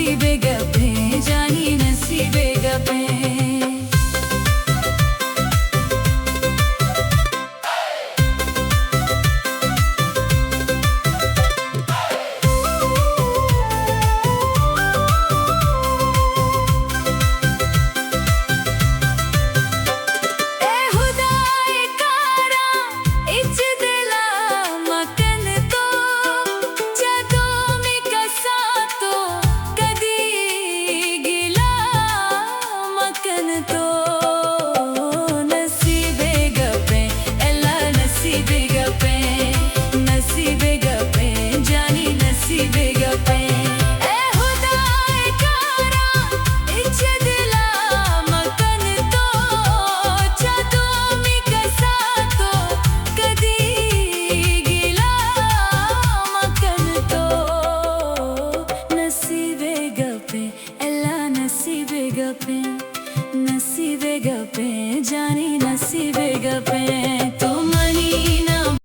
نصیب ءِ گپیں، جانی نصیب ءِ گپیں۔ اے ہدائے کاراں، ہچ دل ءَ مکن تو، چہ دومی کس ءَ تو کدی گلہ مکن تو۔ نصیب ءِ گپیں، اللہ نصیب ءِ گپیں، نصیب ءِ گپیں، جانی نصیب ءِ گپیں۔ اے ہدائے کاراں، ہچ دل ءَ مکن تو، چہ دومی کس ءَ تو کدی گلہ مکن تو۔ نصیب ءِ گپیں، اللہ نصیب ءِ گپیں، نصیب ءِ گپیں، جانی نصیب ءِ گپیں۔